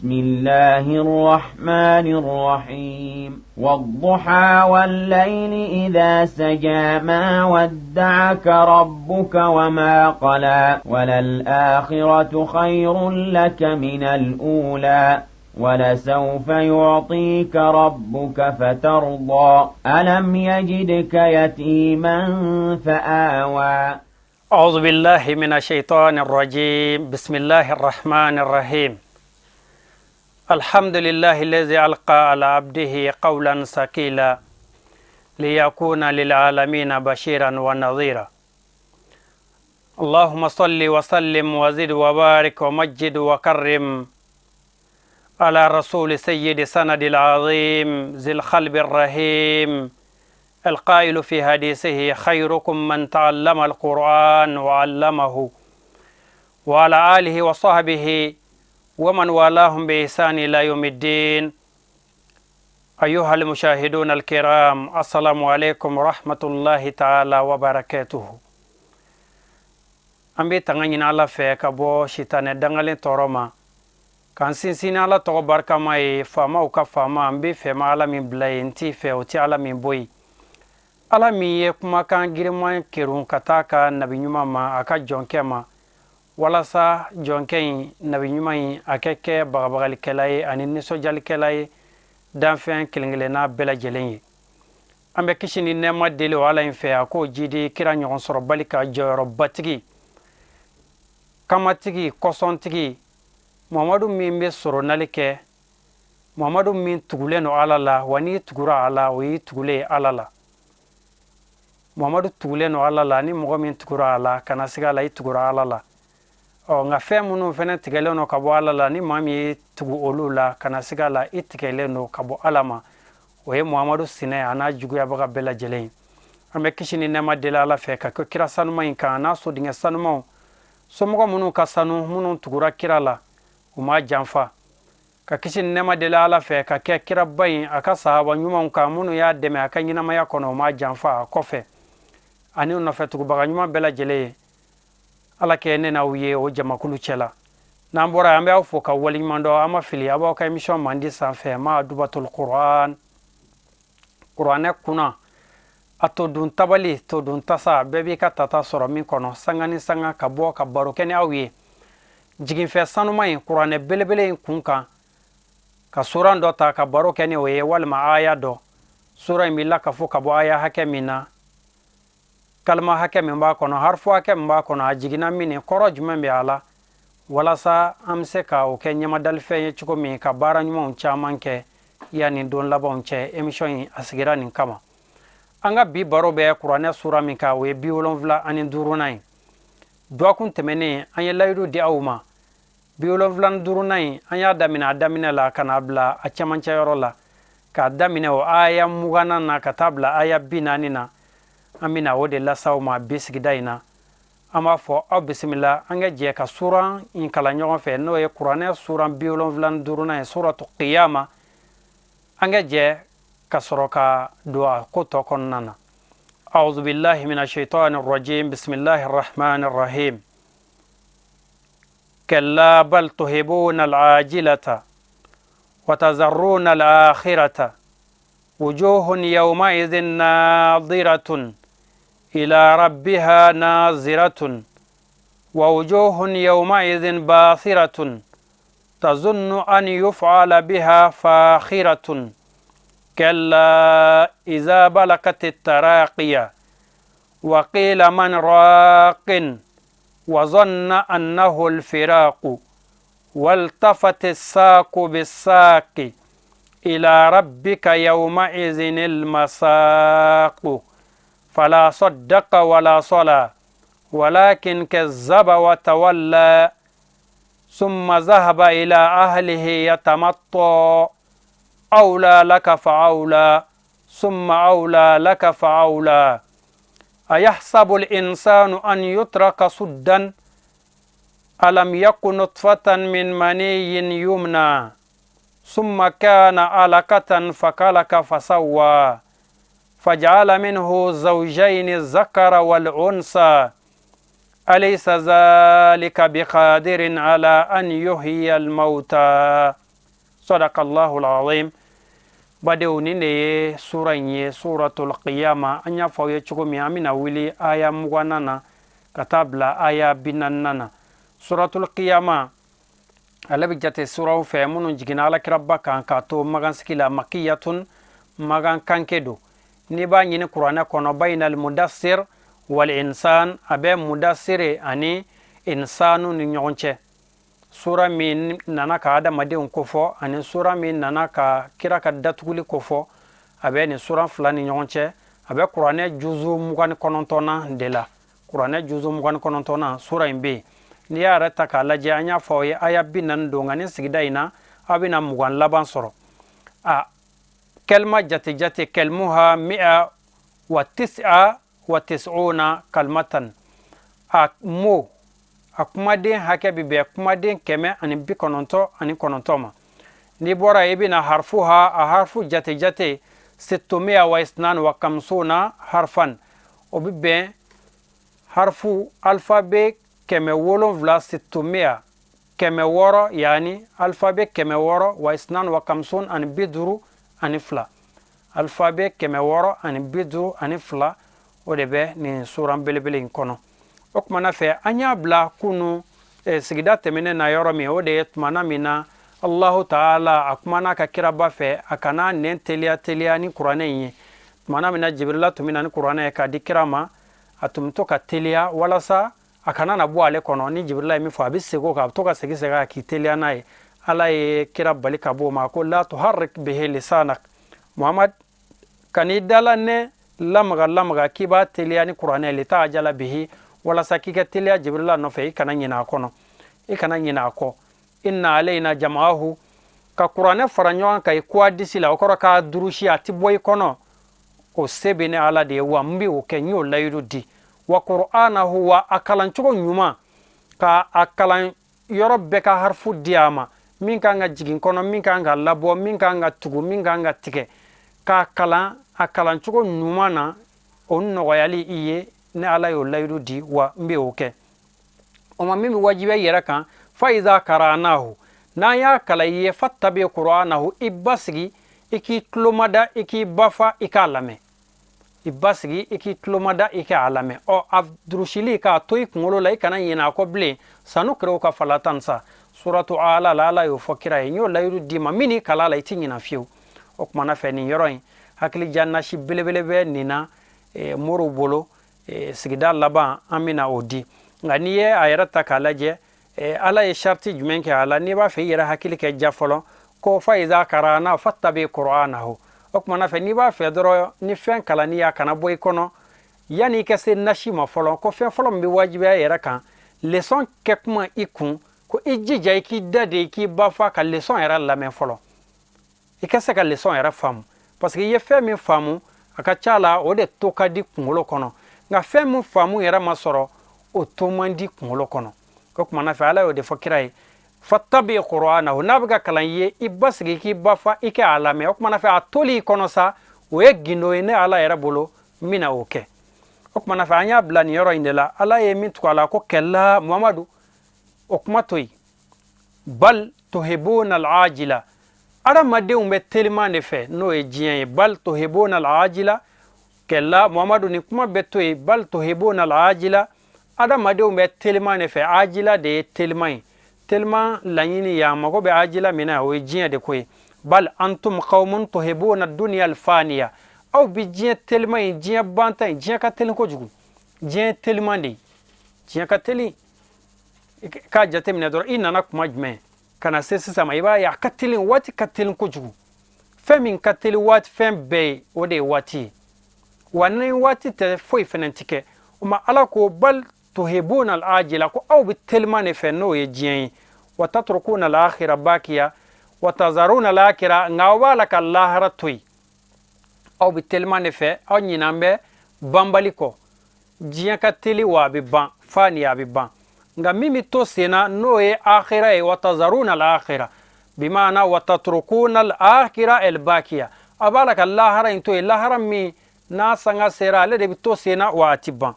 بسم الله الرحمن الرحيم. والضحى والليل إذا سجى، ما ودعك ربك وما قلى، وللآخرة خير لك من الأولى، ولسوف يعطيك ربك فترضى. ألم يجدك يتيما فآوى. أعوذ بالله من الشيطان الرجيم. بسم الله الرحمن الرحيم. الحمد لله الذي ألقى على عبده قولا ثقيلا ليكون للعالمين بشيرا ونذيرا. اللهم صل وسلم وزد وبارك ومجد وكرم على رسول سيد سند العظيم ذي القلب الرحيم القائل في حديثه: خيركم من تعلم القرآن وعلمه، وعلى آله وصحبه ومن والاهم بإحسان إلى يوم الدين. أيها المشاهدون الكرام، السلام عليكم ورحمة الله تعالى وبركاته. An bɛ tanga ɲini Ala fɛ ka bɔ sitanɛ dangalen tɔɔrɔ ma, k'an sinsin Ala tɔgɔ barikama ye, faamaw ka faama. N bɛ fɛ ma Ala min bila yen, n t'i fɛ o tɛ Ala min bɔ yen. Ala min ye kumakan giriman kerun ka taa ka nabi ɲuman ma, a ka jɔnkɛ ma, walasa jɔnkɛ in, nabi ɲuman in, a kɛ kɛ bagabagalikɛla ye ani nisɔndiyalikɛla ye danfɛn kelen kelenna bɛɛ lajɛlen ye. An bɛ kisi ni nɛɛma deli o Ala in fɛ, a k'o jidi kira ɲɔgɔn sɔrɔbali ka jɔyɔrɔbatigi, kamatigi, kɔsɔntigi Muhamadu min bɛ sɔrɔ kɛ, Muhamadu min tugulen don Ala la. Wa n'i tugura a la, o y'i tugulen ye Ala la. Muhamadu tugulen don Ala la. Ni mɔgɔ min tugura a la, kana siga a la, i tugura Ala la. Ɔ nka fɛn minnu fɛnɛ tigɛlen don ka bɔ Ala la, ni maa min ye tugu olu la, kana siga a la, i tigɛlen don ka bɔ Ala ma. O ye Muhamadu sinɛ a n'a juguyabaga bɛɛ lajɛlen ye. An bɛ kisi ni nɛɛma deli Ala fɛ ka kɛ kira sanuman in kan, a n'a sodenkɛ sanumanw, somɔgɔ minnu ka sanu, minnu tugura kira la, u ma janfa. Ka kisi ni nɛɛma deli Ala fɛ ka kɛ kiraba in a ka sahaba ɲumanw kan, minnu y'a dɛmɛ a ka ɲɛnamaya kɔnɔ, u ma janfa a kɔfɛ, ani nɔfɛ tugubaga ɲuman bɛɛ lajɛlen ye. Ala kɛ ne n'aw ye o jamakulu cɛ la. N'an bɔra, an bɛ aw fo ka waleɲuman dɔn. An ma fili, a b'aw ka émission mandi sanfɛ, ma dubatul Quran, kuranɛ kunna a to dun tabali, to dun tasa, bɛɛ b'i ka tata sɔrɔ min kɔnɔ sanga ni sanga, ka bɔ ka baro kɛ ni aw ye jiginfɛ sanuma in, kuranɛ belebele in kun kan, ka suran dɔ ta ka baro kɛ ni o ye, walima aya dɔ, sura in b'i la ka fɔ ka bɔ aya hakɛ min na, kalima hakɛ min b'a kɔnɔ, harifu hakɛ min b'a kɔnɔ, a jiginna min ni kɔrɔ jumɛn bɛ a la, walasa an bɛ se ka o kɛ ɲɛmadalifɛn ye cogo min ka baara ɲumanw caman kɛ yanni don labanw cɛ. Émission in a sigira nin kama. An ka bi baro bɛ kuranɛ sura min kan, o ye 75nan ye. Dɔgɔkun tɛmɛnen, an ye layidu di aw ma, 75nan in, an y'a daminɛ a daminɛ la ka n'a bila a cɛmancɛ yɔrɔ la, k'a daminɛ o aya 20nan na ka taa bila aya 40 na. An bɛna o de lase aw ma bi sigida in na. An b'a fɔ aw bisimila, an ka jɛ ka suran in kalan ɲɔgɔn fɛ, n'o ye kuranɛ suran 75nan ye, suratu Qiyama. An ka jɛ ka sɔrɔ ka don a ko tɔ kɔnɔna na. أعوذ بالله من الشيطان الرجيم. بسم الله الرحمن الرحيم. كلا بل تحبون العاجلة وتذرون الآخرة. وجوه يومئذ ناضرة إلى ربها ناظرة، ووجوه يومئذ باسرة تظن أن يفعل بها فاقرة. كلا إذا بلغت التراقي وقيل من راق وظن أنه الفراق والتفت الساق بالساق إلى ربك يومئذ المساق. فلا صدق ولا صلى ولكن كذب وتولى، ثم ذهب إلى أهله يتمطى. أولى لك فأولى، ثم أولى لك فأولى. أيحسب الإنسان أن يترك سدى؟ ألم يك نطفة من مني يمنى، ثم كان علقة فخلق فسوى، فجعل منه الزوجين الذكر والأنثى. أليس ذلك بقادر على أن يحيي الموتى؟ صدق الله العظيم. Badenw, nin de ye sura in ye, Suratul Qiyama. An y'a fɔ aw ye cogo min, an bɛna wuli aya 20nan na ka taa bila aya 40nan na. Suratul Qiyama, ale bɛ jate suraw fɛ minnu jiginna Alakiraba kan k'a to Magansigi la. Makiyatun, Magan kanke don. N'i b'a ɲini Kuranɛ kɔnɔ, bayinal Mudassir wal Insan, a bɛ Mudassir ani Insanu ni ɲɔgɔn cɛ. Sura min nana ka adamadenw kofɔ ani sura min nana ka kira ka datuguli kofɔ, a bɛ nin sura fila ni ɲɔgɔn cɛ. A bɛ Kuranɛ juzu 29nan de la. Kuranɛ juzu 29nan, sura in bɛ yen. N'i y'a yɛrɛ ta k'a lajɛ, an y'a fɔ aw ye, aya 40 don, nka nin sigida in na, aw bɛna 20 laban sɔrɔ. A kɛlima jate jate, kɛlimuha mi'a wa tis'a wa tis'una kalimatan. A mo, a kumaden hakɛ bɛ bɛn kumaden 199 ma. N'i bɔra, i bɛna harfuha, a harfu jate jate, sittomiya wa isnan wa kamsuna harfan. O bɛ bɛn harfu alphabet 700, sittomiya 600, yaani alphabet 600, wa isnan wa kamsun, ani 52, alphabet 652, o de bɛ nin suran belebele in kɔnɔ. O kumana fɛ, an y'a bila kunu sigida tɛmɛnen na yɔrɔ min, o de ye tumana min na Allahu Taala a kumana ka kiraba fɛ a kana nɛn teliya teliya ni Kuranɛ in ye. Tumana min na Jibirila tun bɛ na ni Kuranɛ ye k'a di kira ma, a tun bɛ to ka teliya walasa a kana na bɔ ale kɔnɔ. Ni Jibirila ye min fɔ, a bɛ segin o kan, a bɛ to ka segin segin a k'i teliya n'a ye. Ala ye kira bali ka bɔ o ma ko la tuharrik bihi lisanak, Muhammad, kan'i dala nɛ lamaga lamaga k'i b'a teliya ni Kuranɛ, litaajala bihi, walasa k'i ka teliya Jibirila nɔfɛ, i kana ɲinɛ a kɔnɔ, i kana ɲinɛ a kɔ. Inna alayna jama'ahu, ka Kuranɛ fara ɲɔgɔn kan i ko disi la, o kɔrɔ k'a durusi, a ti bɔ i kɔnɔ, o se bɛ ne Ala de ye, wa n bɛ o kɛ, n y'o layidu di. Wa qur'anahu, wa a kalancogo ɲuman, ka a kalan yɔrɔ bɛɛ ka harifu di a ma, min kan ka jigin kɔnɔ, min kan ka labɔ, min kan ka tugu, min kan ka tigɛ, k'a kalan a kalancogo ɲuman na, o nɔgɔyali i ye, ne Ala y'o layidu di, wa n bɛ o kɛ. O ma min bɛ wajibiya i yɛrɛ kan, fa iza karanahu, n'an y'a kalan i ye, fattabi qur'anahu, i basigi, i k'i tulomada, i k'i bafa, i k'a lamɛn. I basigi, i k'i tulomada, i k'a lamɛn. Ɔ, a durusili k'a to i kunkolo la, i kana ɲinɛ a kɔ bilen. Sanu kɛrɛw ka fala tansa, Suratu Ala la, Ala y'o fɔ kira ye: n y'o layidu d'i ma, min n'i kala la, i ti ɲinɛ fiyewu. O kumana fɛ, nin yɔrɔ in, hakili nasi belebele bɛ nin na moriw bolo. Sigida laban, an bɛna o di. Nka n'i ye a yɛrɛ ta k'a lajɛ, Ala ye sariti jumɛn kɛ a la? N'i b'a fɛ i yɛrɛ hakili kɛ ja fɔlɔ ko fa iza karana fattabi qur'anahu. O kumana fɛ, n'i b'a fɛ dɔrɔn ni fɛn kalanni a kana bɔ i kɔnɔ, yanni i ka se nasi ma fɔlɔ, ko fɛn fɔlɔ min bɛ wajibiya yɛrɛ kan, leçon kɛ kuma i kun, ko i jija i k'i da de, i k'i ba fa ka leçon yɛrɛ lamɛn fɔlɔ, i ka se ka leçon yɛrɛ faamu, parce que i ye fɛn min faamu, a ka ca la, o de to ka di kunkolo kɔnɔ. Nka fɛn min faamu yɛrɛ ma sɔrɔ, o to man di kunkolo kɔnɔ. O kumana fɛ, Ala y'o de fɔ kira ye: fattabi qur'anahu, n'a bɛ ka kalan i ye, i basigi, k'i ba fa, i k'a lamɛn. O kumana fɛ, a toli i kɔnɔ sa, o ye gindo ye ne Ala yɛrɛ bolo, n bɛna o kɛ. O kumana fɛ, an y'a bila nin yɔrɔ in de la. Ala ye min tugu a la ko kɛla, Muhamadu, o kuma to yen. Bal tuhibuna al-ajila, adamadenw bɛ teliman de fɛ, n'o ye diɲɛ ye. Bal tuhibuna al-ajila, kɛla Muhamadu, nin kuma bɛ to yen. Bal tuhibuna al-ajila, adamadenw bɛ teliman de fɛ. Ajila de ye teliman ye, teliman laɲini ye, a mago bɛ ajila min na, o ye diɲɛ de ko ye. Bal antum qawmun tuhibuna dunya alfaniya, aw bi diɲɛ teliman ye, diɲɛ banta ye. Diɲɛ ka teli kojugu, diɲɛ teliman de ye, diɲɛ ka teli. K'a jateminɛ dɔrɔn, i nana kuma jumɛn ka na se sisan ma, i b'a ye a ka teli, waati ka teli kojugu. Fɛn min ka teli waati fɛn bɛɛ ye, o de ye waati ye. Wa ni waati tɛ, foyi fɛnɛ ti kɛ. O ma, Ala ko bal tuhibuna al-ajila, ko aw bɛ teliman de fɛ, n'o ye diɲɛ ye. Wa tatrukuna al-akhira bakiya wa tazaruna al-akhira, nka aw b'a la ka lahara to yen. Aw bɛ teliman de fɛ, aw ɲinan bɛ banbali kɔ. Diɲɛ ka teli, wa a bɛ ban, fani, a bɛ ban, nka min bɛ to sen na, n'o ye akhira ye. Wa tazaruna al-akhira, bimaana wa tatrukuna al-akhira el-bakiya, a b'a la ka lahara in to yen. Lahara min n'a sanga sera, ale de bɛ to sen na, wa a ti ban.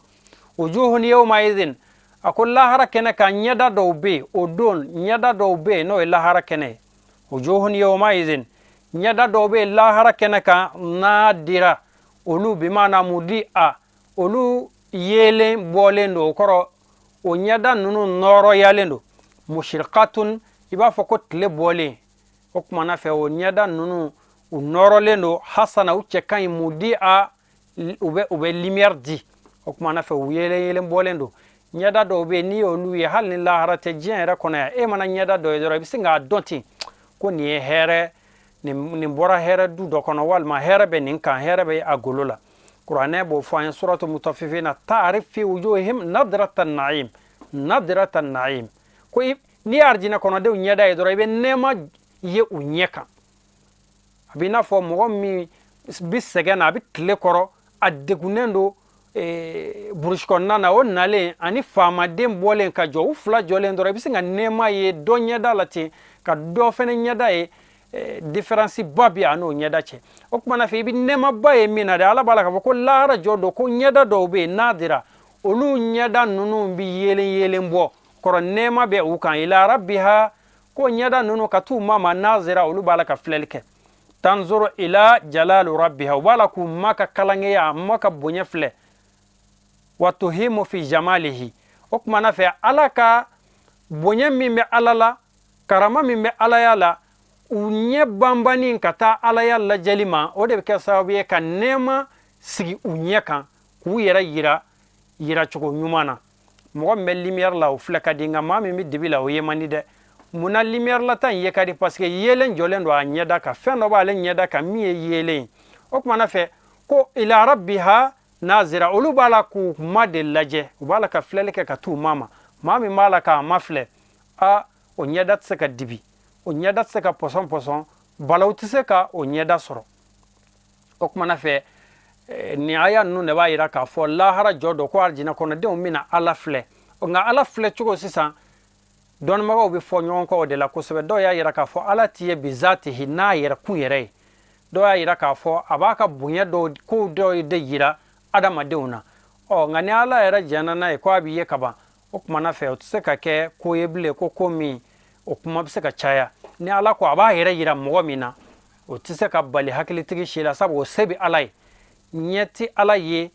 Wujuhun yawma idhin, a ko lahara kɛnɛ kan, ɲɛda dɔw bɛ yen o don, ɲɛda dɔw bɛ yen, n'o ye lahara kɛnɛ ye. Wujuhun yawmaizin, ɲɛda dɔw bɛ lahara kɛnɛ kan, nadira, olu bimana mudi'a, olu yeelen bɔlen don. O kɔrɔ, o ɲɛda ninnu nɔrɔyalen don. Mushrikatun, i b'a fɔ ko tile bɔlen. O kumana fɛ, o ɲɛda ninnu u nɔrɔlen don. Hasana, u cɛ ka ɲi. Mudi'a, u bɛ lumière di. O kumana fɛ, u yeelen yeelen bɔlen don. Ɲɛda dɔw bɛ yen, n'i y'olu ye, hali ni lahara tɛ, diɲɛ yɛrɛ kɔnɔ yan, e mana ɲɛda dɔ ye dɔrɔn, i bɛ sin k'a dɔn ten ko nin ye hɛrɛ, nin bɔra hɛrɛ du dɔ kɔnɔ, walima hɛrɛ bɛ nin kan, hɛrɛ bɛ a golo la. Kuranɛ b'o fɔ an ye suratu Mutafifina: ta'rif fi wujuhihim nadrata na'im, nadrata na'im. Ko n'i ye arijinɛ kɔnɔdenw ɲɛda ye dɔrɔn, i bɛ nɛɛma ye u ɲɛ kan. A b'i n'a fɔ mɔgɔ min bi sɛgɛn na, a bɛ tile kɔrɔ, a degunnen don burusi kɔnɔna na, o nalen ani faamaden bɔlen ka jɔ, u fila jɔlen dɔrɔn, i bɛ se ka nɛɛma ye dɔ ɲɛda la ten, ka dɔ fɛnɛ ɲɛda ye, différence ba bi a n'o ɲɛda cɛ. O kumana fɛ, i bɛ nɛɛmaba ye min na dɛ, Ala b'a la k'a fɔ ko lahara jɔ don, ko ɲɛda dɔw bɛ yen, nadira, olu ɲɛda ninnu bɛ yeelen yeelen bɔ kɔrɔ, nɛɛma bɛ u kan. Ila rabbiha, ko ɲɛda ninnu ka t'u ma ma, nazira, olu b'a la ka filɛli kɛ. Tanzuru ila jalalu rabbiha, u b'a la k'u ma ka kalankɛya, ma ka bonya filɛ. Wa tuhimu fi jamalihi, o kumana fɛ, Ala ka bonya min bɛ Ala la, karama min bɛ Alaya la, u ɲɛ banbanni ka taa Alaya lajɛli ma, o de bɛ kɛ sababu ye ka nɛɛma sigi u ɲɛ kan, k'u yɛrɛ yira yiracogo ɲuman na. Mɔgɔ min bɛ lumière la, o filɛ ka di, nka maa min bɛ dibi la, o ye man di dɛ. Munna lumière la ta in ye ka di? Parce que yeelen jɔlen don a ɲɛda kan, fɛn dɔ b'ale ɲɛda kan min ye yeelen ye. O kumana fɛ, ko ila rabbiha nazira, olu b'a la k'u ma de lajɛ, u b'a la ka filɛli kɛ ka t'u ma ma. Maa min b'a la k'a ma filɛ, a o ɲɛda tɛ se ka dibi, o ɲɛda tɛ se ka pɔsɔn pɔsɔn, balawu tɛ se ka o ɲɛda sɔrɔ. O kumana fɛ, nin aya ninnu de b'a yira k'a fɔ lahara jɔ dɔ, ko arijinɛ kɔnɔdenw bɛna Ala filɛ. Nka Ala filɛ cogo sisan, dɔnnibagaw bɛ fɔ ɲɔgɔn kɔ o de la kosɛbɛ. Dɔw y'a yira k'a fɔ Ala ti ye bizatihi, n'a yɛrɛ kun yɛrɛ ye. Dɔw y'a yira k'a fɔ a b'a ka bonya dɔw, kow dɔw de yira adamadenw na. Ɔ nka ni Ala yɛrɛ jɛnna n'a ye ko a b'i ye kaban, o kumana fɛ, o tɛ se ka kɛ ko ye bilen, ko min o kuma bɛ se ka caya. Ni Ala ko a b'a yɛrɛ yira mɔgɔ min na, o tɛ se ka bali hakilitigi si la, sabu o se bɛ Ala ye. Ɲɛ ti Ala ye,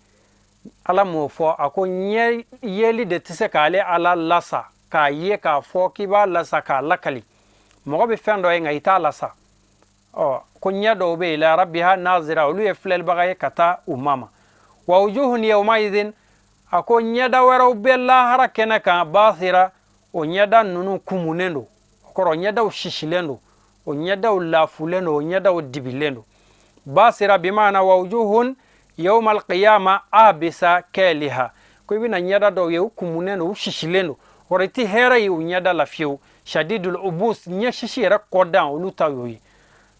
Ala m'o fɔ. A ko ɲɛ yeli de tɛ se k'ale Ala lasa k'a ye, k'a fɔ k'i b'a lasa k'a lakali. Mɔgɔ bɛ fɛn dɔ ye, nka i t'a lasa. Ɔ ko ɲɛ dɔw bɛ yen, ila rabbiha nazira, olu ye filɛlibaga ye ka taa u ma ma. Wa wujuhun yawmaidin, a ko ɲɛda wɛrɛw bɛ lahara kɛnɛ kan, basira, o ɲɛda ninnu kumunen don. O kɔrɔ, ɲɛdaw sisilen don, o ɲɛdaw lafulen don, o ɲɛdaw dibilen don. Basira bimana wa wujuhun yawma alqiyama abisa kaliha, ko i bɛna ɲɛda dɔw ye, u kumunen don, u sisilen don. Kɔrɔ, i ti hɛrɛ ye u ɲɛda la fiyewu. Shadidul ubus, ɲɛ sisi yɛrɛ kɔdan, olu ta y'o ye.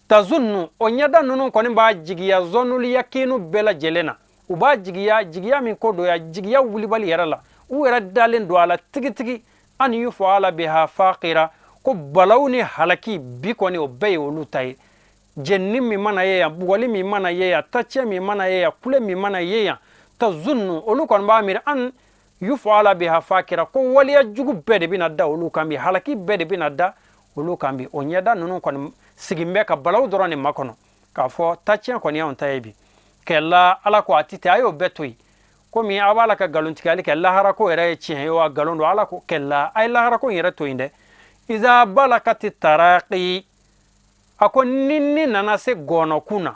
Tazunnu, o ɲɛda ninnu kɔni b'a jigiya zɔnul yakinu bɛɛ lajɛlen na. U b'a jigiya, jigiya min ko don ya, jigiya wulibali yɛrɛ la, u yɛrɛ dalen don a la tigitigi. An yufala biha faqira, ko balawu ni halaki bi kɔni, o bɛɛ ye olu ta ye. Jenni min mana ye yan, bugɔli min mana ye yan, tacɛ min mana ye yan, kule min mana ye yan, tazunnu, olu kɔni b'a miiri an yufala biha fakira, ko waleya jugu bɛɛ de bɛna da olu kan bi, halaki bɛɛ de bɛna da olu kan bi. O ɲɛda ninnu kɔni sigin bɛ ka balawu dɔrɔn de makɔnɔ, k'a fɔ tacɛ kɔni y'anw ta ye bi. Kɛla Ala ko a ti ten, a y'o bɛɛ to yen. Komi a b'a la ka nkalontigɛli kɛ, lahara ko yɛrɛ ye tiɲɛ ye wa nkalon don? Ala ko kɛla, a ye lahara ko in yɛrɛ to yen dɛ. Iza balakati taraqi, a ko ni ni nana se gɔnɔkun na,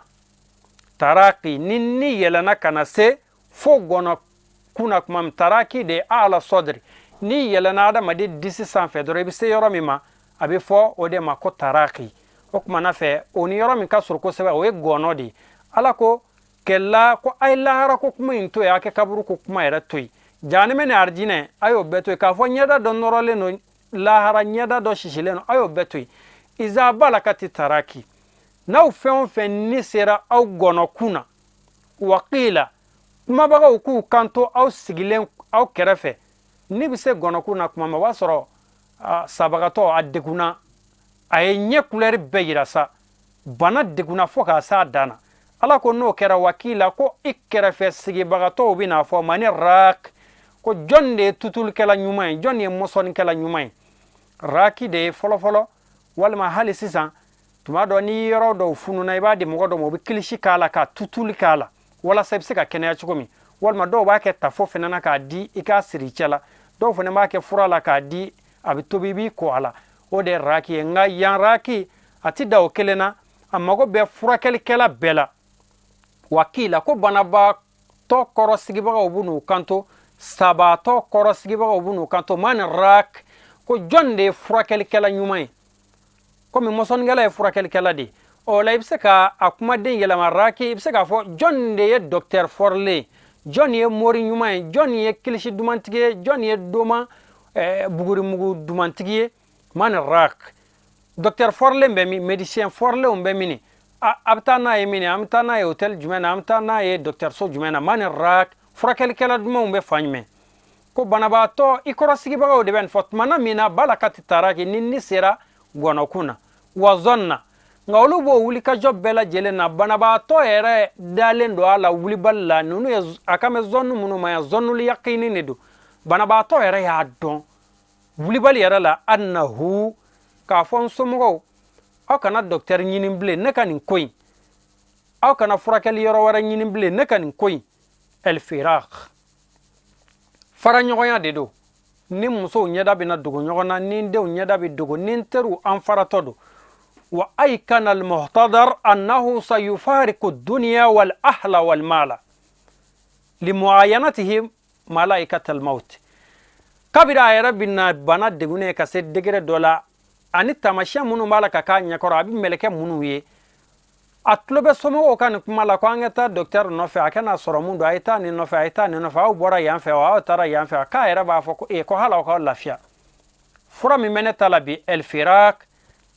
taraqi, ni ni yɛlɛnna ka na se fo gɔnɔkun na tuma min, taraki de ala sɔdiri, ni yɛlɛnna adamaden disi sanfɛ dɔrɔn, i bɛ se yɔrɔ min ma, a bɛ fɔ o de ma ko taraki. O kumana fɛ, o ni yɔrɔ min ka surun kosɛbɛ, o ye gɔnɔ de ye. Ala ko kɛla, ko a ye lahara ko kuma in to yen, a kɛ kaburu ko kuma yɛrɛ to yen, jahanɛmɛ ni arijinɛ, a y'o bɛɛ to yen, k'a fɔ ɲɛda dɔ nɔrɔlen don lahara, ɲɛda dɔ sisilen don, a y'o bɛɛ to yen. Iza balakati taraki, n'aw fɛn o fɛn ni sera aw gɔnɔkun na, wakila, kumabagaw k'u kanto aw sigilen aw kɛrɛfɛ, ni bɛ se gɔnɔkun na tuma min, o b'a sɔrɔ sabagatɔ a degunna, a ye ɲɛ kulɛri bɛɛ yira sa, bana degunna fo k'a s'a dan na. Ala ko n'o kɛra, wakila, ko i kɛrɛfɛ sigibagatɔw bɛna fɔ mani rak, ko jɔn de ye tutulikɛla ɲuman ye, jɔn de ye mɔsɔnnikɛla ɲuman ye? Raki de ye fɔlɔfɔlɔ, walima hali sisan. Tuma dɔ ni yɔrɔ dɔw fununa, i b'a di mɔgɔ dɔ ma, o bɛ kilisi k'a la, ka tutuli k'a la, walasa i bɛ se ka kɛnɛya cogo min. Walima dɔw b'a kɛ tafo fana na k'a di, i k'a siri i cɛ la. Dɔw fana b'a kɛ fura la k'a di, a bɛ tobi, i b'i ko a la. O de ye raki ye. Nka yan raki a ti da o kelen na, a mago bɛ furakɛlikɛla bɛɛ la. Wakila ko banabaatɔ kɔrɔ sigibagaw b'u n'u kanto, sabaatɔ kɔrɔ sigibagaw b'u n'u kanto, man rak, ko jɔn de ye furakɛlikɛla ɲuman ye? Komi mɔsɔnnikɛla ye furakɛlikɛla de ye, o la i bɛ se ka a kumaden yɛlɛma raki, i bɛ se k'a fɔ jɔn de ye docteur fɔrilen ye, jɔn ye mori ɲuman ye, jɔn ye kilisi dumantigi ye, jɔn ye doma bugurimugu dumantigi ye? Man rak, docteur fɔrilen bɛ min? Médecin fɔrilenw bɛ min? A bɛ taa n'a ye min? An bɛ taa n'a ye hôtel jumɛn na? An bɛ taa n'a ye dɔgɔtɔrɔso jumɛn na? Man rak, furakɛlikɛla dumanw bɛ fan jumɛn? Ko banabaatɔ i kɔrɔ sigibagaw de bɛ nin fɔ tuma min na balakati taraki ni sera gɔnɔkun na wa zɔn na. Nka olu b'o wulikajɔ bɛɛ lajɛlen na, banabaatɔ yɛrɛ dalen don a la wulibali la. Ninnu ye a kan bɛ zɔnnu minnu ma yan, zɔnnul yakini de don. Banabaatɔ yɛrɛ y'a dɔn wulibali yɛrɛ la, annahu, k'a fɔ n somɔgɔw, aw kana dɔkitɛri ɲini bilen, ne ka nin ko in, aw kana furakɛli yɔrɔ wɛrɛ ɲini bilen, ne ka nin ko in, elfirak, fara ɲɔgɔnya de don. Ni musow ɲɛda bɛna dogo ɲɔgɔn na, ni denw ɲɛda bɛ dogo, ni n teriw, an faratɔ don. Wa aykana almuhtadar annahu sayufariku dunya wal ahla wal mala limuayanatihi malaikatal maut. Kabiri a yɛrɛ bɛna bana degunnen ka se degré dɔ la, ani taamasiyɛn minnu b'a la ka k'a ɲɛkɔrɔ, a bɛ mɛlɛkɛ minnu ye, a tulo bɛ somɔgɔw ka nin kuma la ko an ka taa dɔkitɛri nɔfɛ, a kana sɔrɔ mun don, a ye taa nin nɔfɛ, a ye taa nin nɔfɛ, aw bɔra yan fɛ, aw taara yan fɛ. K'a yɛrɛ b'a fɔ ko ee, ko hali aw k'aw lafiya, fura min bɛ ne ta la bi, elfirak,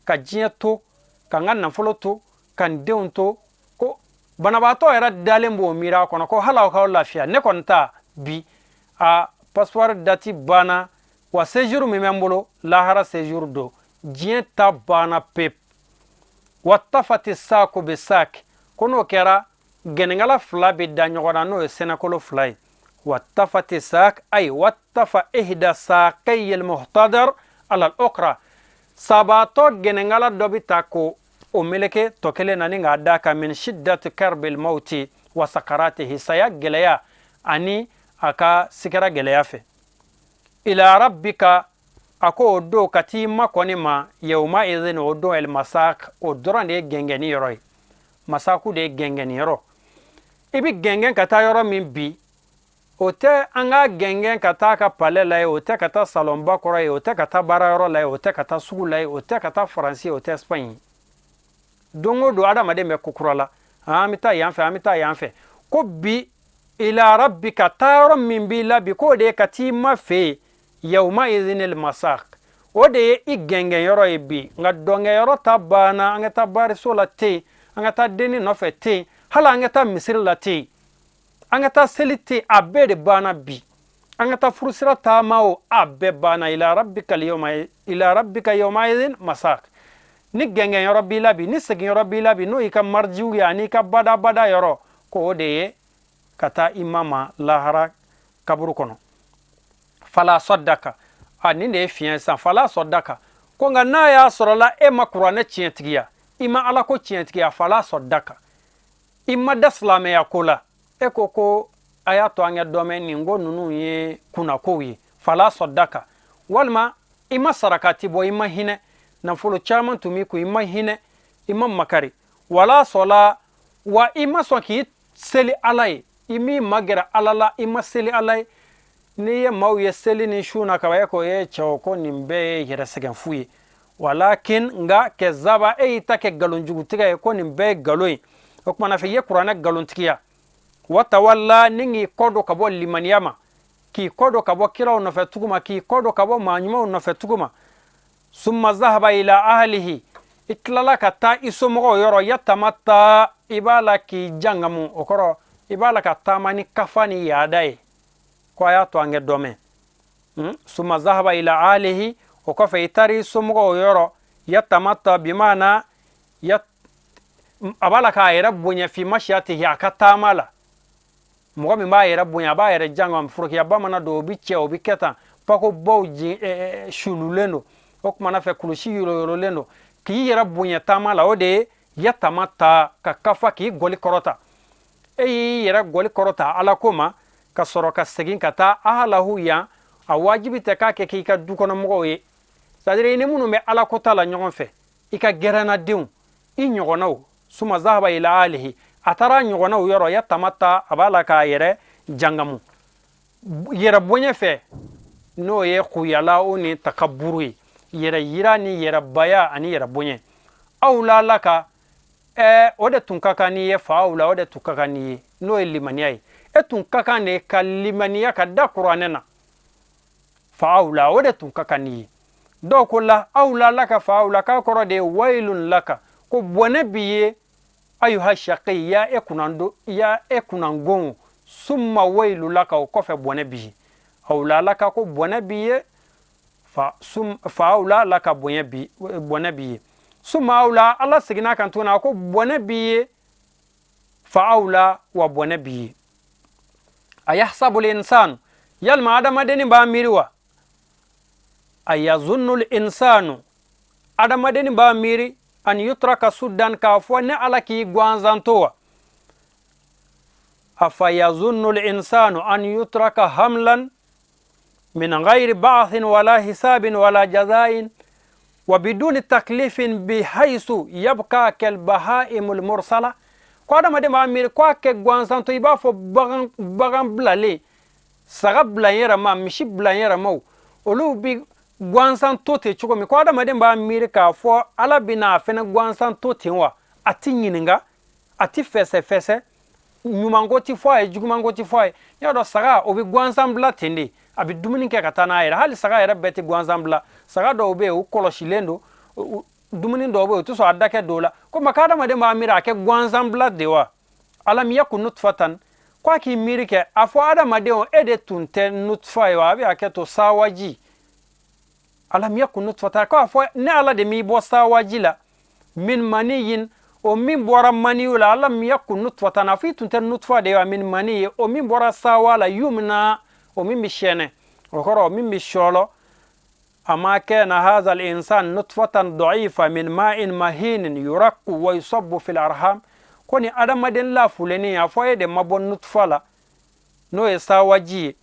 ka diɲɛ to, ka n ka nafolo to, ka n denw to. Ko banabaatɔ yɛrɛ dalen b'o miiri a kɔnɔ ko hali aw k'aw lafiya, ne kɔni ta bi, a passeport date banna, wa séjour min bɛ n bolo, lahara séjour don, diɲɛ ta banna pewu. Wattafati saku bi sak, ko n'o kɛra, gɛnɛnkala fila bɛ da ɲɔgɔn na, n'o ye sɛnɛkolo fila ye. Wattafati sak, ay wattafa ihda saqay almuhtadar ala al-ukra, sabaatɔ gɛnɛnkala dɔ bɛ ta ko o meleke tɔ kelen na ni k'a da kan, min shiddati karbil mauti wa sakaratihi, saya gɛlɛya ani a ka sikara gɛlɛya fɛ. Ila rabbika, a ko o don ka t'i makɔni ma, yawma idhin, o don, el masak, o dɔrɔn de ye gɛngɛnni yɔrɔ ye. Masaku de ye gɛngɛnni yɔrɔ. I bɛ gɛngɛn ka taa yɔrɔ min bi, o tɛ an ka gɛngɛn ka taa ka palais la ye, o tɛ ka taa salonba kɔrɔ ye, o tɛ ka taa baarayɔrɔ la ye, o tɛ ka taa sugu la ye, o tɛ ka taa Faransi, o tɛ Espagne ye. Don o don adamaden bɛ ko kura la, an bɛ taa yan fɛ, an bɛ taa yan fɛ. Ko bi, ila rabbika, taa yɔrɔ min b'i la bi, k'o de ye ka t'i ma fɛ yen, yawma idhinil masak, o de ye i gɛngɛn yɔrɔ ye bi. Nka dɔnkɛ yɔrɔ ta banna, an ka taa bariso la ten, an ka taa denni nɔfɛ ten, hali an ka taa misiri la ten, an ka taa seli ten, a bɛɛ de banna bi. An ka taa furusira taama o, a bɛɛ banna. Ila rabbika yawma, ila rabbika yawma idhin masak. Ni gɛngɛn yɔrɔ b'i la bi, ni segin yɔrɔ b'i la bi, n'o y'i ka marijiw ye ani i ka badabada yɔrɔ, ko o de ye ka taa i ma ma lahara kaburu kɔnɔ. Fala saddaka, a nin de ye fiɲɛ sisan. Fala saddaka, ko nka n'a y'a sɔrɔla e ma kuranɛ tiɲɛtigiya, i ma ala ko tiɲɛtigiya, fala saddaka, i ma da silamɛya ko la, e ko ko a y'a to an ka dɔ mɛn, nin ko ninnu ye kunnakow ye, fala saddaka. Walima i ma sarakati bɔ, i ma hinɛ, nafolo caman tun b'i kun, i ma hinɛ, i ma makari, wala sɔla, wa i ma sɔn k'i seli ala ye, i m'i magɛrɛ ala la, i ma seli ala ye. N'i ye maaw ye seli ni su na kaba, e ko e cɛw, ko nin bɛɛ ye yɛrɛ sɛgɛn fu ye. Walakin, nka kazaba, e y'i ta kɛ nkalonjugutigɛ ye, ko nin bɛɛ ye nkalon ye. O kumana fɛ, i ye kuranɛ nkalontigiya. Watawalla, ni k'i kɔ don ka bɔ limaniya ma, k'i kɔ don ka bɔ kiraw nɔfɛ tugu ma, k'i kɔ don ka bɔ maa ɲumanw nɔfɛ tugu ma. Summa zahaba ila ahlihi, i tilala ka taa i somɔgɔw yɔrɔ, yatamata, i b'a la k'i jangamu, o kɔrɔ i b'a la ka taama ni kafa ni yaada ye, ko a y'a to an kɛ dɔ mɛn. Summa zahaba ila ahlihi, o kɔfɛ i taara i somɔgɔw yɔrɔ, yatamata bimana a b'a la k'a yɛrɛ bonya, fi mashiyatihi, a ka taama la. Mɔgɔ min b'a yɛrɛ bonya, a b'a yɛrɛ jango, forokiyaba mana don, o bi cɛ, o bi kɛ tan, pakobaw sululen don, o kumana fɛ kulusi yoroyorolen don. K'i yɛrɛ bonya taama la, o de ye yatamatta, ka kafa, k'i gɔli kɔrɔta. E y'i yɛrɛ gɔli kɔrɔta Ala ko ma, ka sɔrɔ ka segin ka taa ahlahu yan. A wajibi tɛ k'a kɛ k'i ka du kɔnɔmɔgɔw ye, c'est à dire i ni minnu bɛ Ala kota la ɲɔgɔn fɛ, i ka gɛrɛnnadenw, i ɲɔgɔnnaw. Suma zahaba ila alihi, a taara ɲɔgɔnnaw yɔrɔ. Yatamatta, a b'a la k'a yɛrɛ jangamu yɛrɛ bonya fɛ, n'o ye kuyala o ni takaburu ye, yɛrɛ yira ni yɛrɛ baya ani yɛrɛ bonya. Awla laka, o de tun ka kan n'i ye. Fa awla, o de tun ka kan n'i ye, n'o ye limaniya ye. E tun ka kan de ka limaniya ka da Kuranɛ na. Fa awla, o de tun ka kan n'i ye. Dɔw ko la awla laka fa awla, k'a kɔrɔ de ye wailun laka, ko bɔnɛ b'i ye. Ayuha shaqi, ya e kunando, ya e kunangon. Summa wailu laka, o kɔfɛ bɔnɛ b'i ye. Awla laka, ko bɔnɛ b'i ye. Fa sum fa awla laka, bonya bi, bɔnɛ b'i ye. Summa awla, Ala seginna kan tuguni, a ko bɔnɛ b'i ye. Fa awla, wa bɔnɛ b'i ye. Ayahsabul insanu, yalima adamadennin b'a miiri wa? Ayazunnul insanu, adamadennin b'a miiri an yutraka sudan, k'a fɔ ne Ala k'i gansan to wa? Afa yazunnul insanu an yutraka hamlan min ghairi ba'thin wala hisabin wala jazain wa biduni taklifin bihaysu yabqa kal bahaimul mursala. Ko adamaden b'a miiri ko a kɛ gansan to, i b'a fɔ bagan bilalen, saga bila n yɛrɛ ma, misi bila n yɛrɛ ma, olu bi gansan to ten cogo min. Ko adamaden b'a miiri k'a fɔ Ala bɛna a fɛnɛ gansan to ten wa? A ti ɲininka, a ti fɛsɛ fɛsɛ, ɲumanko ti fɔ a ye, jugumanko ti fɔ a ye. N y'a dɔn, saga o bɛ gansan bila ten de, a bɛ dumuni kɛ ka taa n'a yɛrɛ. Hali saga yɛrɛ bɛɛ tɛ gansan bila. Saga dɔw bɛ yen, u kɔlɔsilen don. Dumuni dɔw bɛ yen, u tɛ sɔn a dakɛ dɔw la. Ko ma k'adamaden b'a miiri a kɛ gansan bila de wa? Alam yakun nutfatan, ko a k'i miiri kɛ, a fɔ adamadenw, e de tun tɛ nutfa ye wa? A bɛ hakɛ to, sawaji. Alam yakun nutfatan, ko a fɔ ne Ala de m'i bɔ sawaji la, min maniyin, o min bɔra maniyu la. Alam yakun nutfatan, a fɔ i tun tɛ nutfa de ye wa? Min mani ye, o min bɔra sawa la. Yumna, o min bɛ sɛnɛ, o kɔrɔ o min bɛ sɔlɔ. Ama kana hadha al insan nutfatan da'ifa min ma'in mahinin yuraqu wa yusabbu fil arham. Ko ni adamaden lafulenni, a fɔ e de ma bɔ nutfa la, n'o ye sawaji ye,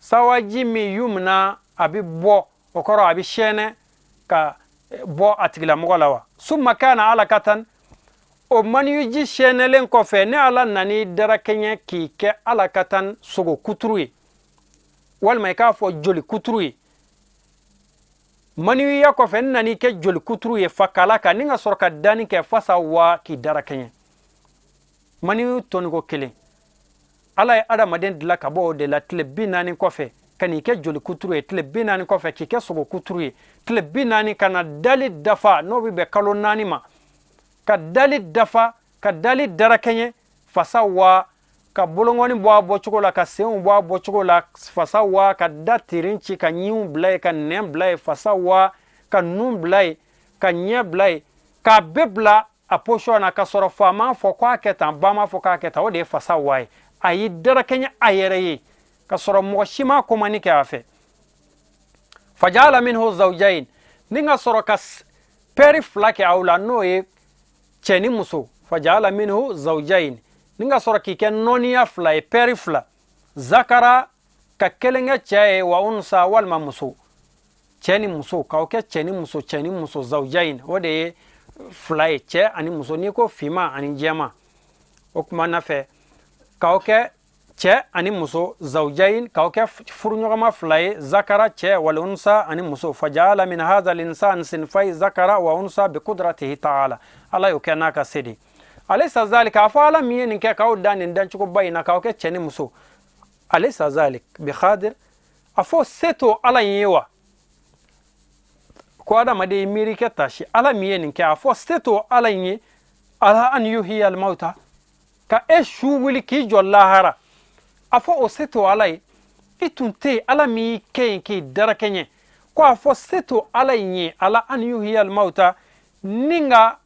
sawaji min yumna, a bɛ bɔ, o kɔrɔ a bɛ sɛnɛ ka bɔ a tigilamɔgɔ la wa? Summa kana alakatan, o maniyuji sɛnɛlen kɔfɛ, ne Ala nani darakɛɲɛ k'i kɛ alakatan, sogo kuturu ye, walima i k'a fɔ joli kuturu ye. Maniyuya kɔfɛ, n nani kɛ joli kuturu ye. Fa kala kan ni ka sɔrɔ ka danni kɛ, fasa wa k'i darakɛɲɛ. Maniyu tɔniko kelen, Ala ye adamaden dilan ka bɔ o de la. Tile 40 kɔfɛ ka n'i kɛ joli kuturu ye, tile 40 kɔfɛ k'i kɛ sogo kuturu ye, tile 40 ka na dali dafa, n'o bɛ bɛn kalo 4 ma, ka dali dafa, ka dali darakɛɲɛ, fasa wa, ka bolonkɔni bɔ a bɔcogo la, ka senw bɔ a bɔcogo la, fasa wa, ka da tirin ci, ka ɲinw bila yen, ka nɛn bila yen, fasa wa, ka nun bila yen, ka ɲɛ bila yen, k'a bɛɛ bila a position na, ka sɔrɔ fa m'a fɔ k'a kɛ tan, ba m'a fɔ k'a kɛ tan. O de ye fasa wa ye. A y'i darakɛɲɛ a yɛrɛ ye, ka sɔrɔ mɔgɔ si m'a komani kɛ a fɛ. Fajala minhu zawjain, ni ka sɔrɔ ka pɛri fila kɛ aw la, n'o ye cɛ ni muso. Fajala minhu zawjain, ni ka sɔrɔ k'i kɛ nɔniya fila ye, pɛri fila. Zakara, ka kelen kɛ cɛ ye, wa unsa, walima muso, cɛ ni muso, k'aw kɛ cɛ ni muso, cɛ ni muso. Zawjain, o de ye fila ye, cɛ ani muso. N'i ko finman ani jɛman, o tuma na fɛ k'aw kɛ cɛ ani muso. Zawjain, k'aw kɛ furuɲɔgɔnma fila ye. Zakara, cɛ, wal unsa, ani muso. Fajala min hadha l'insan sinfai zakara wa unsa bi qudratihi ta'ala. Ala y'o kɛ n'a ka se de. Alaysa zalika, a fɔ Ala min ye nin kɛ k'aw dan nin dancogoba in na, k'aw kɛ cɛ ni muso, alaysa zalik bi khadir, a fɔ se t'o Ala in ye wa? Ko adamaden ye miiri kɛ tasi, Ala min ye nin kɛ, a fɔ se t'o Ala in ye ala an yuhiya almauta, ka e su wuli k'i jɔ lahara, a fɔ o se t'o Ala ye? I tun tɛ yen, Ala min y'i kɛ yen k'i darakɛɲɛ, ko a fɔ se t'o Ala in ye ala an yuhiya almauta, ni ka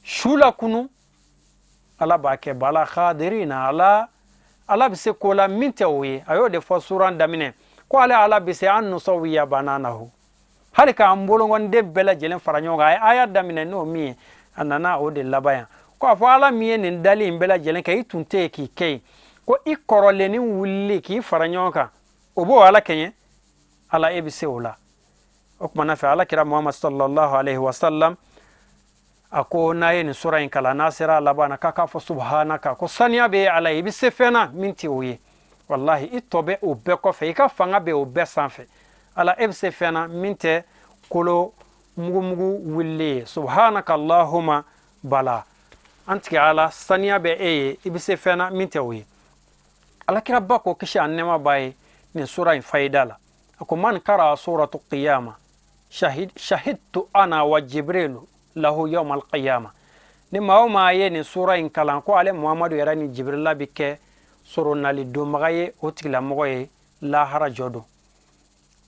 su lakunu. Ala b'a kɛ. Bala khadirina, Ala bɛ se ko la min tɛ o ye. A y'o de fɔ suran daminɛ ko ale Ala bɛ se an nusawiya bananahu. Hali k'an bolonkɔniden bɛɛ lajɛlen fara ɲɔgɔn kan, a ye aya daminɛ n'o min ye, a nana o de laban yan. Ko a fɔ Ala min ye nin dali in bɛɛ lajɛlen kɛ, i tun tɛ yen k'i kɛ yen, ko i kɔrɔlenni wulili k'i fara ɲɔgɔn kan, o b'o Ala kɛɲɛ. Ala, e bɛ se o la. O tuma na fɛ, Ala kira Muhammad sallallahu alaihi wa sallam a ko n'a ye nin sura in kalan, n'a sera a laban na, k'a k'a fɔ subhanaka, ko saniya bɛ Ala ye, i bɛ se fɛn na min tɛ o ye. Walahi, i tɔ bɛ o bɛɛ kɔfɛ, i ka fanga bɛ o bɛɛ sanfɛ. Ala, e bɛ se fɛn na min tɛ kolo mugumugu wulilen ye. Subhanaka allahumma bala, an tigi Ala, saniya bɛ e ye, i bɛ se fɛn na min tɛ o ye. Alakiraba ko, kisi a nɛɛma b'a ye, nin sura in fayida la, a ko man kara suratu qiyama shahid shahidtu ana wa jibrilu lahu yawma alqiyama. Ni maa o maa ye nin sura in kalan, ko ale Muhamadu yɛrɛ ni Jibirila bɛ kɛ soronali donbaga ye o tigilamɔgɔ ye lahara jɔ don.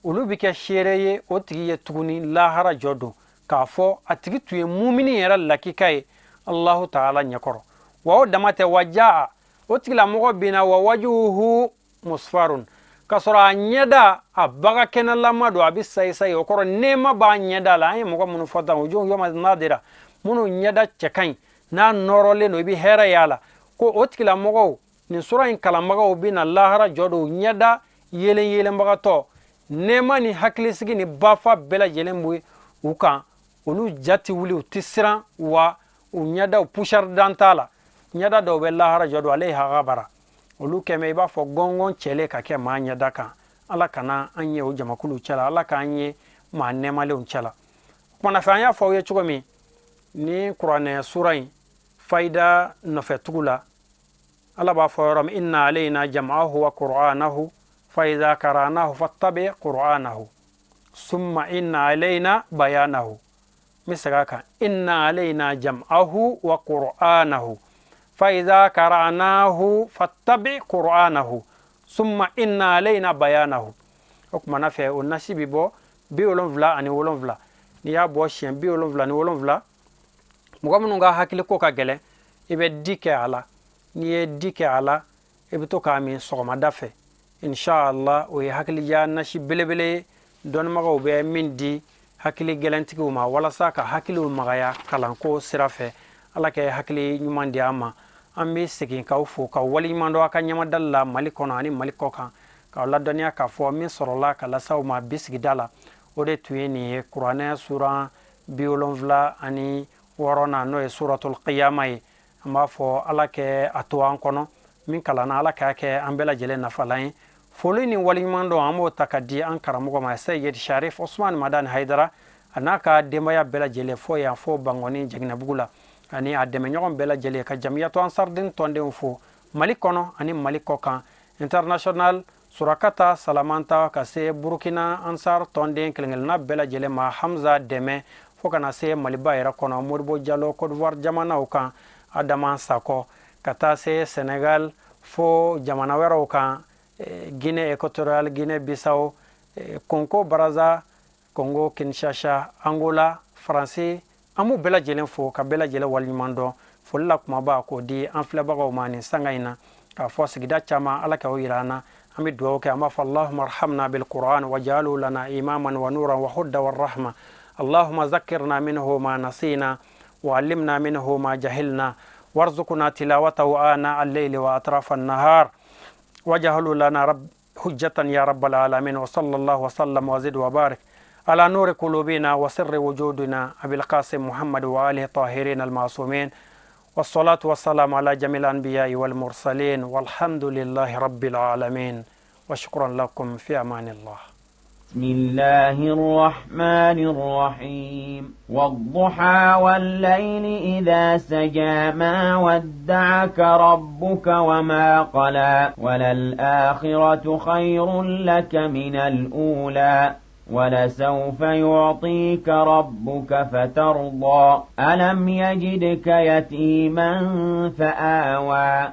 Olu bɛ kɛ seere ye o tigi ye tuguni lahara jɔ don, k'a fɔ a tigi tun ye mumini yɛrɛ lakika ye Allahu taala ɲɛkɔrɔ. Wa o dama tɛ, wa jaa o tigilamɔgɔ bina wa wajuhu musfarun, k'a sɔrɔ a ɲɛda a baga kɛnɛlama don, a bɛ sayi sayi. O kɔrɔ, nɛɛma b'a ɲɛda la. An ye mɔgɔ minnu fɔ tan, o jɔn yɔma nadira, minnu ɲɛda cɛ ka ɲi, n'a nɔrɔlen don, i bɛ hɛrɛ y'a la, ko o tigilamɔgɔw, nin sura in kalanbagaw bɛ na lahara jɔ don, ɲɛda yelen yelenbagatɔ, nɛɛma ni hakilisigi ni bafa bɛɛ lajɛlen bɛ u kan. Olu ja tɛ wuli, u tɛ siran, wa u ɲɛdaw poussière dan t'a la. Ɲɛda dɔw bɛ lahara jɔ don, ale ye hagabara, olu kɛmɛ i b'a fɔ gɔngɔn cɛlen ka kɛ maa ɲɛda kan. Ala kana an ye o jamakuluw cɛla, Ala k'an ye maa nɛɛmalenw cɛla. Kumana fɛ, an y'a fɔ aw ye cogo min, ni kuranɛ sura in fayida nɔfɛ tugu la, Ala b'a fɔ yɔrɔ min: inna alayna jam'ahu wa qur'anahu fa idha qara'nahu fattabi qur'anahu summa inna alayna bayanahu. N bɛ segin a kan: inna alayna jam'ahu wa qur'anahu fa idha qara'nahu fattabi qur'anahu summa inna alayna bayanahu. O kumana fɛ, o nasi bɛ bɔ 77. N'i y'a bɔ siɲɛ 77, mɔgɔ minnu ka hakiliko ka gɛlɛn, i bɛ di kɛ a la. N'i ye di kɛ a la, i bɛ to k'a min sɔgɔmada fɛ, inshallah. O ye hakilija nasi belebele ye, dɔnnibagaw bɛ min di hakili gɛlɛntigiw ma walasa ka hakiliw magaya kalanko sira fɛ. Ala kɛ hakili ɲuman di an ma. An bɛ segin k'aw fo ka waleɲuman dɔn aw ka ɲɛmadali la Mali kɔnɔ ani Mali kɔ kan, k'aw ladɔnniya k'a fɔ min sɔrɔla ka lase aw ma bi sigida la, o de tun ye nin ye: kuranɛ suran 76nan, n'o ye suratul qiyama ye. An b'a fɔ Ala kɛ a to an kɔnɔ, min kalanna, Ala k'a kɛ an bɛɛ lajɛlen nafalan ye. Foli ni waleɲuman dɔn, an b'o ta ka di an karamɔgɔ ma, Seyid Sharif Osman Madani Haidara, a n'a ka denbaya bɛɛ lajɛlen, fo yan fo Bangɔni Jɛgɛnɛbugu la, ani a dɛmɛɲɔgɔn bɛɛ lajɛlen, ka Jamiyatu Ansardin tɔndenw fo Mali kɔnɔ ani Mali kɔ kan, international, Surakata Salamanta, ka se Burukina Ansar tɔnden kelenkelenna bɛɛ lajɛlen ma, Hamza Dɛmɛ, fo ka na se Maliba yɛrɛ kɔnɔ, Modibo Jalo, Côte d'Ivoire jamanaw kan, Adama Sakɔ, ka taa se Senegal fo jamana wɛrɛw kan, Guinée équatoriale, Guinée Bissau, Congo Brazza, Congo Kinshasa, Angola, Faransi. An b'u bɛɛ lajɛlen fo ka bɛɛ lajɛlen waleɲuman dɔn. Foli la kumaba k'o di an filɛbagaw ma nin sanga in na, k'a fɔ sigida caman, Ala k'aw yira an na. An bɛ dugawu kɛ, an b'a fɔ: allahumma arhamna bil qur'an waj'alhu lana imaman wa nuran wa huda wa rahma. Allahumma zakkirna minhu ma nasina wa allimna minhu ma jahilna warzuqna tilawatahu ana al-layli wa atrafa an-nahar waj'alhu lana rabb hujjatan ya rabbal alamin. Wa sallallahu wa sallam wa zid wa barik على نور قلوبنا وسر وجودنا أبي القاسم محمد وآله الطاهرين المعصومين، والصلاة والسلام على جميع الأنبياء والمرسلين، والحمد لله رب العالمين، وشكرا لكم، في أمان الله. بسم الله الرحمن الرحيم. والضحى والليل إذا سجى، ما ودعك ربك وما قلى، وللآخرة خير لك من الأولى، ولسوف يعطيك ربك فترضى. ألم يجدك يتيما فآوى.